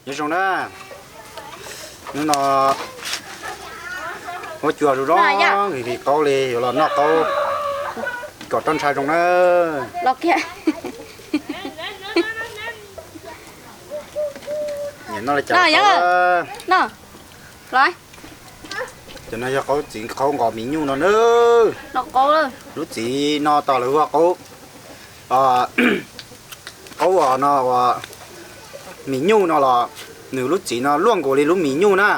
Nyob zoo na, hnub no huab cua zoo zoo, nqhis nqhis qaub li, yuav los noj qaub kom roj ntsha zoo na. Noj li cas los, cov no yog qaub txiv qaub nqos mis nyuj no na. Lub txiv no tos lawv ua qaub, qaub no ua mis nyuj no los, nws lub txiv no luaj nkaus li lub mis nyuj na.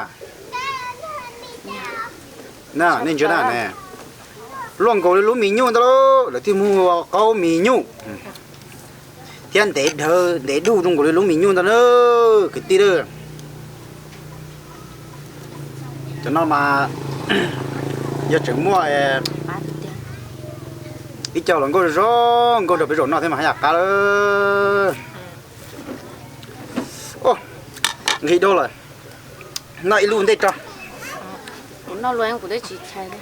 Nej ntsia na, luaj nkaus li lub mis nyuj ntag lauj, lawv thiaj muab ua qaub mis nyuj thiab ntev dhawv ntev duj zoo nkaus li lub mis nyuj ntag na, kwv tij. Cov no mas yog tseem muaj ib co los nkauj zoo, nkauj nrog peb zaum noj thiab mas haj yam qab lawm. Nqhis dhau lawm, noj ib lub ntej tso. Kuv noj luag kuv twb tsis chais li.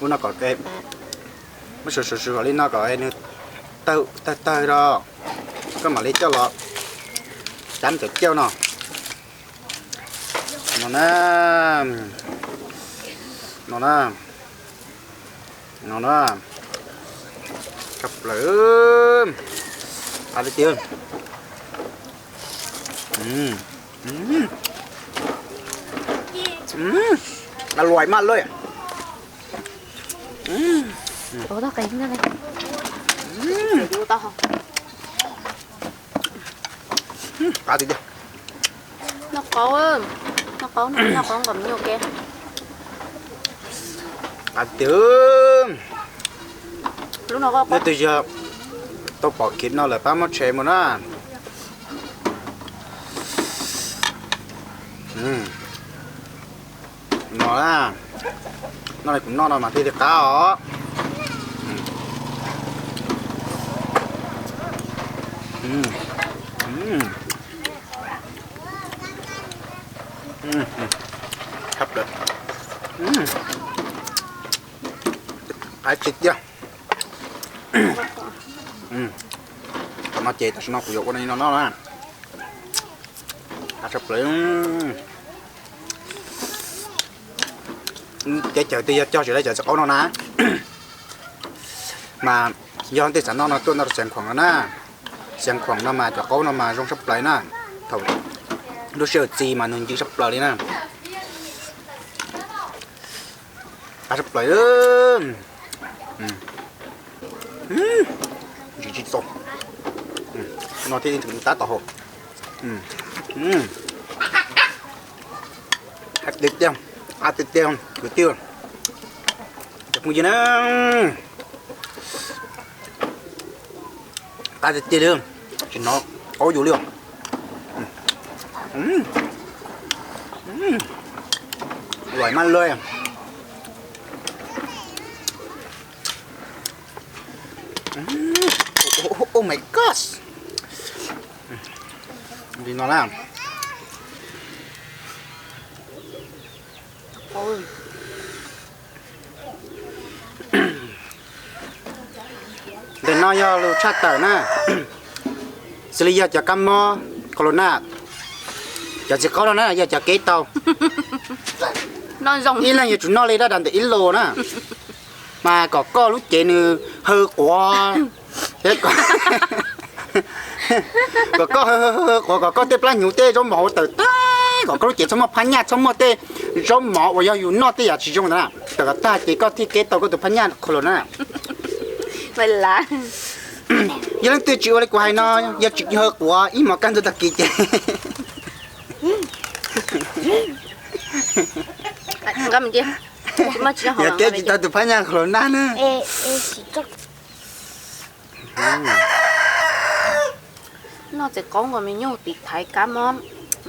Ub, no kom muab sw sw sw kom li no kom nws tawg tawg tawg rau, koj mam li coj los cab cov cauj no. No na, no na, no na, tshaj plaws, qab tiag tiag. Luaj maj lawm. Qab tiag tiag. Noj qaub, noj qaub, noj qaub nqos mis nyuj ke. Qab tiag. Leej twg yog tau pom kiv no lawm pab muab share mus na. No na, noj li kuv noj no mas thiaj li qab os. Tshaj plaws, qab tiag tiag. Tam no ces tam sim no kuv yuav ua li no noj na. Qab tshaj plaws. Teb chaws twg yog cog tsis tau cov txiv qaub no na, mas yog tej txav no no tuaj ntawm Xeev Khuam no na. Xeev Khuam no mas cov qaub no mas zoo tshaj plaws na. Thaum lub sij hawm txi mas nws ncw tshaj plaws li na. Qab tshaj plaws. Ntsis tsis txaus. No thiaj tab tom hau. Qab tiag tiag, qab tiag tiag, cov phooj ywg na. Qab tiag tiag li, tsis hnov qaub yus li os. Luaj maj lawm. Oh my gosh. Li no na. Ntawm no yog lus tshaj tawm na, xws li yog cov kab mob corona, cov txiv qaub no na yog cov kev tau. Ib leeg yuav tsum noj li dab dab ntawm ib lus na, mas kom koj lub cev nws haw quav, kom koj haw haw haw quav, kom koj tej plab hnyuv tej zaub mov hauv tawm tag, kom koj lub cev txhob muaj phab nyaj, txhob muaj tej zaub mov uas yog yus noj tej yam tsis zoo ntawd na, tawm kom tag ces koj thiaj kev tau koj tus phab nyaj corona. Yog leej twg tsis ua li kuv hais no, yog tsis haw quav ib hmos kaj ntug tag kis ces yog kev tsis tau tus phab nyaj corona na. Noj txiv qaub nkaus me nyuj tiv thaiv kab mob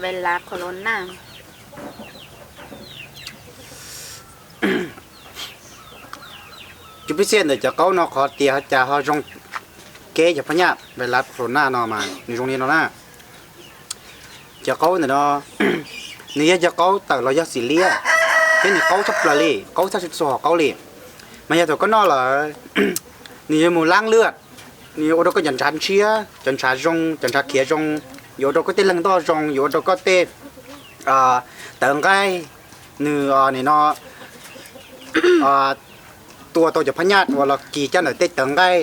vais lav corona. Cov pib xiaj ntawm cov qaub no qhov tias cas ho zoo kev cov phab nyaj vais lav corona no mas nws zoo li no na. Cov qaub ntawm no nws yog cov qaub tawm los yog xim liab, thiab nws qaub tshaj plaws li, qaub txhaj txhua hom qaub li. Mas yog thaum koj noj lawm, nws yuav mus laab lwaj, Nws yuav ua rau koj cov ntshav ntshiab, cov ntshav zoo, cov ntshav khiav zoo, yuav ua rau koj tej leeg ntoj zoo, yuav ua rau koj tej tawv nqaij, nws nim no tua tau cov phab nyaj uas los kis caj ntawm tej tawv nqaij,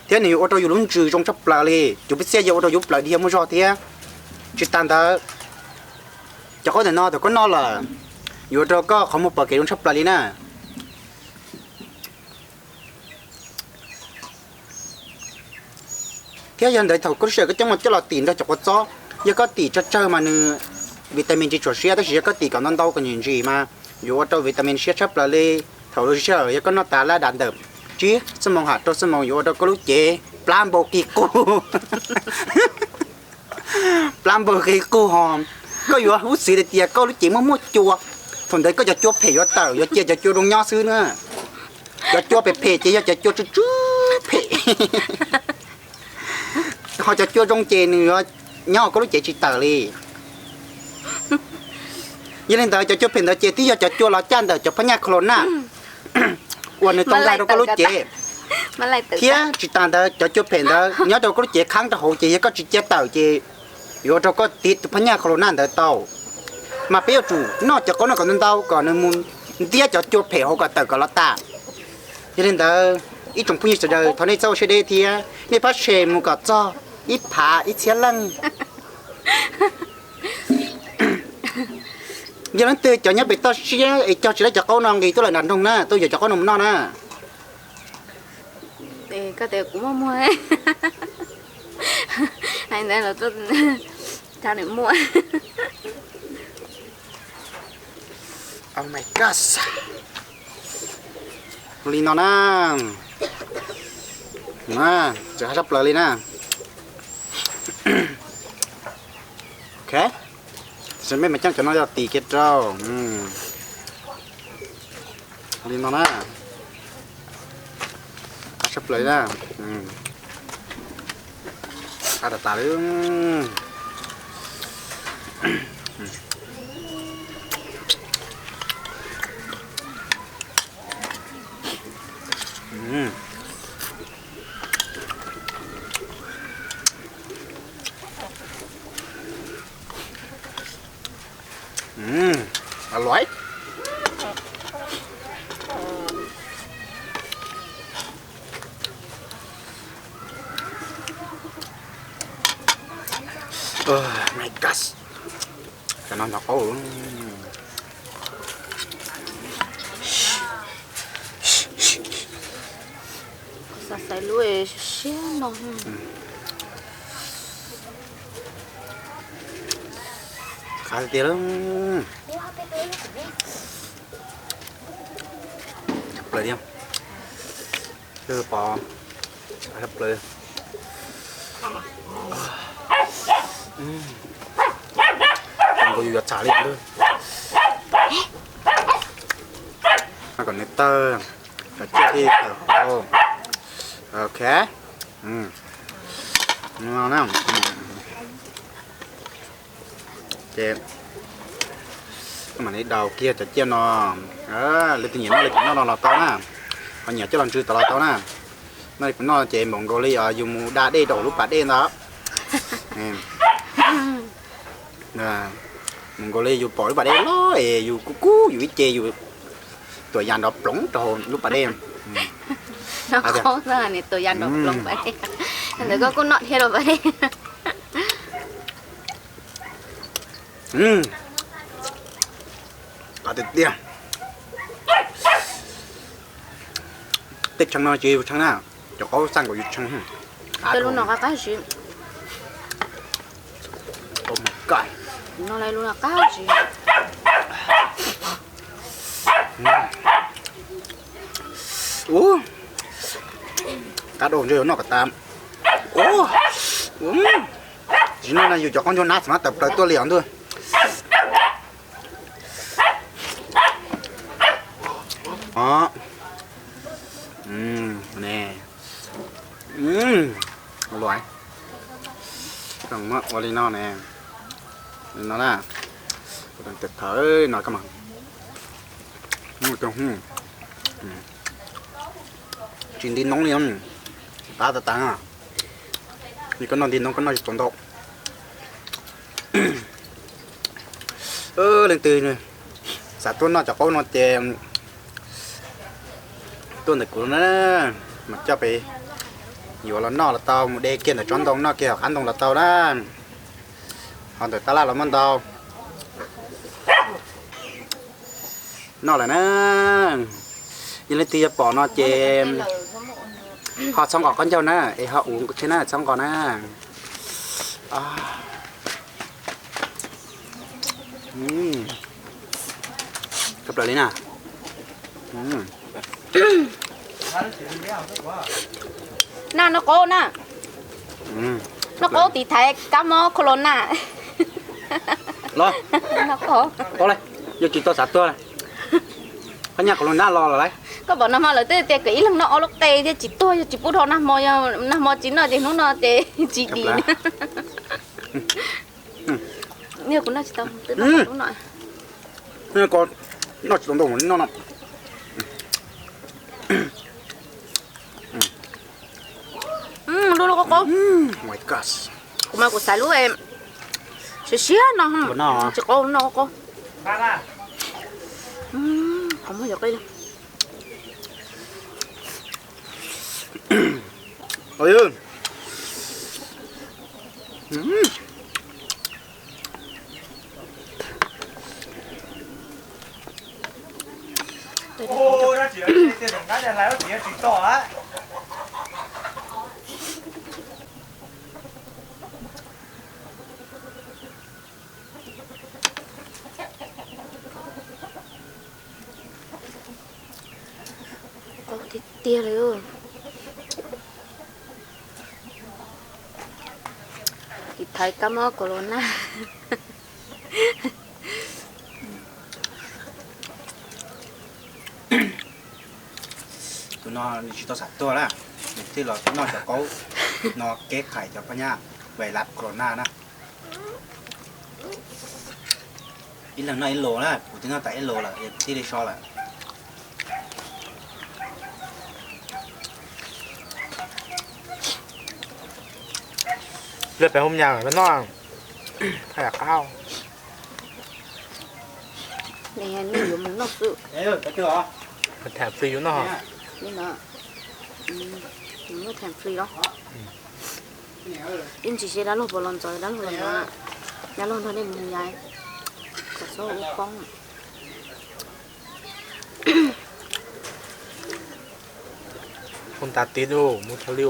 thiab nws yuav ua rau yus lub ntsws zoo tshaj plaws li. Cov pib txiaj yog ua rau yus plaws dhia muaj zog thiab. Tsis tas ntawd, cov qhaub ntawm no thaum koj noj lawm, yuav ua rau koj qhov muag pom kev zoo tshaj plaws li na. Thiab yog ntawd thaum koj lub sij hawm koj coj mus coj los tim nrog cov kua txob, yog koj tim tsawg tsawg mas nws vitamin tsis tshua siab, tab sis yog koj tim kom ntau ntau kom ntsim ntsim mas yuav ua rau vitamin siab tshaj plaws li. Thaum lub sij hawm yog koj noj tas laj dam ntawm tsib xuab moos ham rau xuab moos yuav ua rau koj lub cev plab npau qig qug. Plab npau qig qug ho koj yuav hub xwv tias koj lub cev muaj muaj cua. Thaum ntawd koj cov cua phem yuav tawm, yuav cia cov cua zoo nyob xwb na. Cov cua phem phem ces yog cov cua tsw tsw phem. Ho cov cua zoo ces nws yuav nyob hauv koj lub cev tsis tawm li. Yog li ntawd cov cua phem ntawd ces twb yog cov cua los caj ntawm cov phab nyaj corona uas nws tau nqaij rau koj lub cev. Thiab tsis tas ntawd cov cua phem ntawd nyob rau koj lub cev khaub rau hauv ces yog koj tsis cia tawm ces yuav ua rau koj tiv tus phab nyaj corona ntawd tau. Mas peb yuav tsum noj cov qhaub no kom ntau ntau kom nws mus ntiab cov cua phem hauv kom tawm kom los tas. Yog li ntawd, ib tsoom phooj ywg sawv daws thov nej txhob ua siab deb thiab nej pab share mus kom txog ib phav ib txhiab leej. Yog leej twg cov nyob pem toj siab es cog tsis tau cov qhaub no nqis tuaj lawm nram nroog na, tuaj yuav cov qhaub no mus noj na. Koj tias kuv muaj muag. Hais ntawd los koj, koj nws muaj. Oh my god. Li no na. Txawm haj sab plaws li na. Ok. Mej mas coj cov no yog tim kiag rau. Li no na. Haj sab plaws na. Haj tas tas li. Ua luaj. Oh my gosh. Cov no ntau qauv. Xav xaiv lub siab no. Qab tiag tiag. Plaws tiag. Pov, plaws. Nkaus yus yuav txhav li. Kom nws tawg, cov ciaj thiaj tawg hauv. Ok. No na. Ces mam li daus kiag cov ciaj no. Leej twg nyiam noj li kuv noj no los tau na, ho nyiam coj los ntsw tod los tau na. Noj li kuv noj ces npaum nkaus li yus mus da dej rau lub pas dej ntawd. Npaum nkaus li yus pom lub pas dej loj es yus kub kub yus ib ce yus tuam yas nrov ploov rau hauv lub pas dej. Tuam yas nrov ploov pas dej. Ntawd koj kuj noj dhia rau pas dej. Qab tiag tiag. Tej tshee no tsis yog yus tshee na, cov qaub xaj nkaus yus tshee. Lub no qab qab zib. Oh my god. No lub no qab zib. Ub, qab dau ntshe yuav noj kom tas. Ub, tsis noj no yus cov qaub ncuab nab txawm mas tawm plaws tuaj li os ntuj. Os, ne, ua luaj. Ua li no ne, li no na, ua thawv no koj mas. Tsis nti noob li, qab tas tas. Koj noj nti no koj noj tsis tau ntau. Leej twg xav tuaj noj cov qaub no ces tuaj ntawm kuv na, mas coj pem yuav los noj los tau, mus de kiag ntawm tsob ntoo noj kiag hauv qab ntoo los tau na. Ho ntawm tab laj los muaj ntau. Noj lawm na. Yog leej twg yuav pom no ces ho txhob nqos qaub ncaug na, es ho ua thiab na, txhob nqos na. Kawg plaws li na. Na noj qaub na. Noj qaub tiv thaiv kab mob corona. Los, noj qaub, yog tsis tau xav tuag, koj nyaj corona los lawm lauj. Koj pom nag hmo lawv twb tias kom ib leeg noj ob lub qe thiaj tsis tuag, yog tsis pub dhau nag hmo, nag hmo tsis noj ces hnub no ces tsis dim. Kuv noj tsis tau, twb noj lub no. Noj tsis tau ntau, noj no. Lub no qaub qaub. Kuv mas kuv xaiv lub siab siab no, tsis qaub no qaub qaub. Qhov muag yog qe. Qaub tiag tiag li. Tiv thaiv kab mob corona. Tus no nws tsis tau xam tuag na, nws thiaj los noj cov qaub no kev qhais cov phab nyaj vais lab corona na. Ib leeg noj ib los na, kuv twb noj tas ib los lawm, thiaj li so lawm. Lawv pem hoo nyas noj, qab. Yuav mus noj xwb. Tham fri yuav noj. Tham fri los. Ib ntsis seb dab laug puas los ntxov, dab laug los ntxov, dab laug nrog nej mus yais, kom txhob ua poob. Hu tas tid mus thaum li.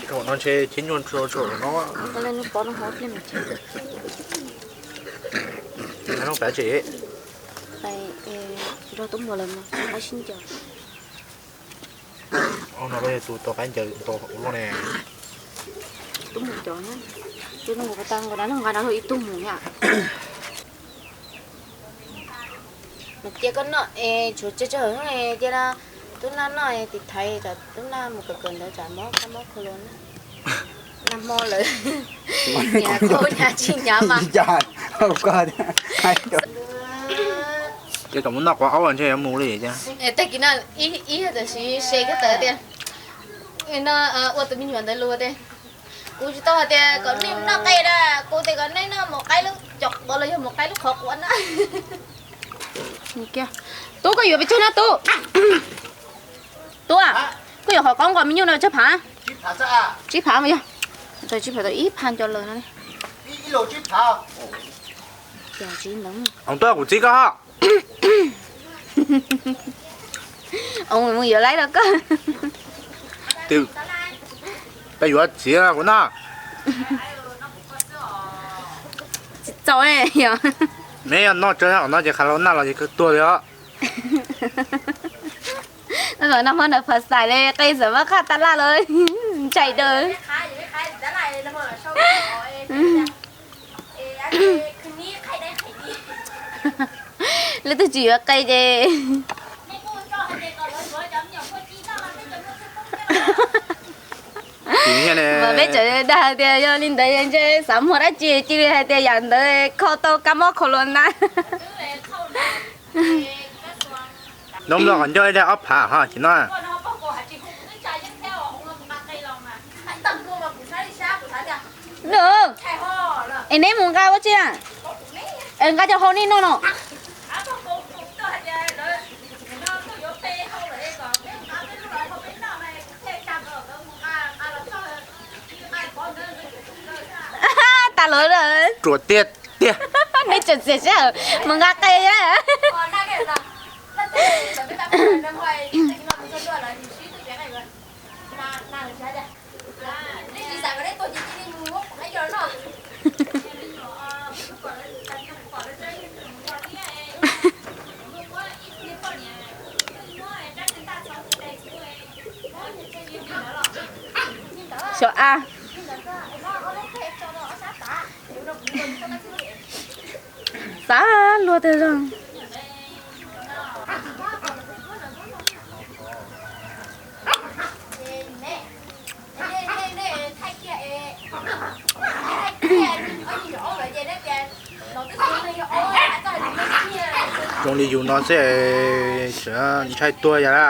Zaum no ntshe cheb nyuaj tsuag zaum no. Noj pab tsev. Nrog tub muam lawv mus qaib sib ncaws. Ua no yog tus tau qaib ncaws tau ua luaj ne. Tub mus cov na, cia nkaus ko tas nkaus dab laug nqa dab laug ib tug mus yom. Mas cia koj noj es tshuav tsawg tsawg cia tub naj noj es tiv thaiv tsam tub naj mus kawm kawm ntawv tsam mob kab mob corona. Nag hmo lawm, nyias qaub nyias tsis nyav mas. Ces kom mus noj quav aub ntshe yuav mus li cas. Tag kis no ib yam tam sim se kab tawv tias no ua tus me nyuam ntawd lus tias kuv tsis tau hais tias kom nej noj qe na, kuv tias kom nej noj mus qaib lub cov quav los yog mus qaib lub qhov quav na. Tub, koj yuav pes tsawg na tub? Tub, koj yuav qhov qaub nqos me nyuj no tsawg phav? Tsib phav mas yog. Tsib phav tau ib phav nco lawm no. Tub, kuv txib koj. Mus yuav laib los koj. Peb yuav txiv kuv noj. Tsis txaus yog. Neb yog noj tsawg no ces qhov los noj los ces kawg tuag li os. Nag hmo ntawd phom xais li qe xav muab qhaj tab laj los ntshai daws. Leej twg tsis yuav qe ces mas peb tseem dag tias yog li ntawd ntshe xav muag dab tsi cia li hais tias yam ntawd kho tau kab mob corona. Nov mloog qhov ncauj ib daim ob phav ho ces no. Es neb mus nqa ua tsi na? Nqa cov hau nej noj no. Tas lawm. Ruam tiag tiag. Nej tseem txiav sab mus nqa qe. Xyov a. Xav luag tag zog. Zoo li yus no xwb, ntshai tuag yam lawm.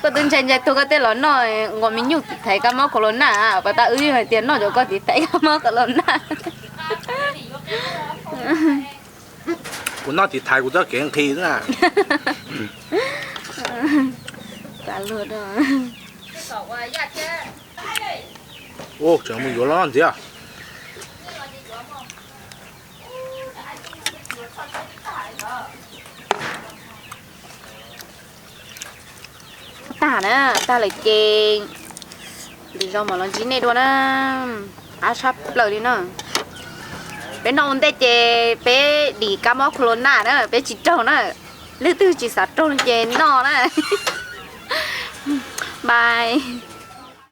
Koj twb ntshai ntshai tuag koj tej los noj nqos me nyuj tiv thaiv kab mob corona, pas tas wb hais tias noj cov koj tiv thaiv kab mob corona. Kuv noj tiv thaiv kuv txoj kev nqhis xwb na. Ua tseem mus yuav los noj ntxiv. Tag na, tag lawm ces lwm zaus mam los ntsib nej dua na. Qab tshaj plaws li na. Peb noj ua ntej ces peb dim kab mob corona na, peb tsis raug na. Leej twg tsis xav raug ces noj na. Bye.